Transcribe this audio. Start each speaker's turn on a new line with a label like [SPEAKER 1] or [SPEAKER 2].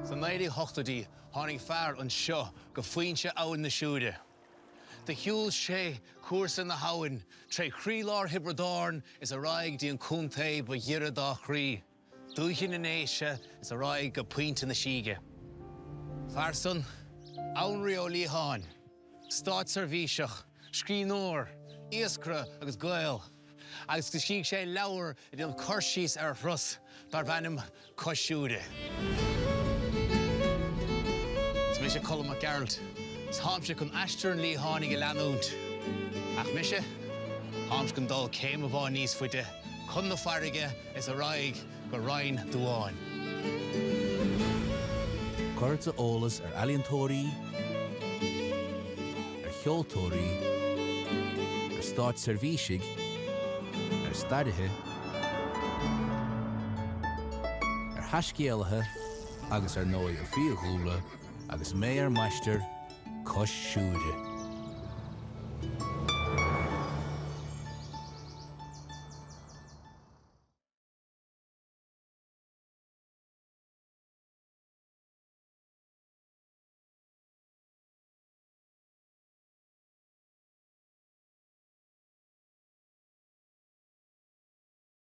[SPEAKER 1] Sna 1980idí tháinig fear anseo go foinse Abhainn na Siúire. Do shiúil sé cúrsa na habhann tré chroílár Thiobraid Árann is ar aghaidh dtí an contae ba ghiorra dá chroí, Dúiche na nDéise is ar aghaidh go Pointe na Síge. Fear san, Annraoi Ó Liatháin. Státseirbhíseach, scríbhneoir, iascaire agus Gael, agus do scrígh sé leabhar a déanamh cur síos ar a thuras darbh ainm Cois Siúire. Is mise Colm Mac Gearailt, is táimse chun aistear an Liathánaigh a leanúint. Ach mise? Táimse chun dul céim amháin níos faide, chun na farraige is ar aghaidh go Rinn Duáin.
[SPEAKER 2] Cuirfeadsa eolas ar ealaíontóirí, ar cheoltóirí, ar státseirbhísigh, ar stairithe, ar thaiscéalaithe agus ar ndóigh ar fiadhúlra agus mé ar m'aistear cois Siúire.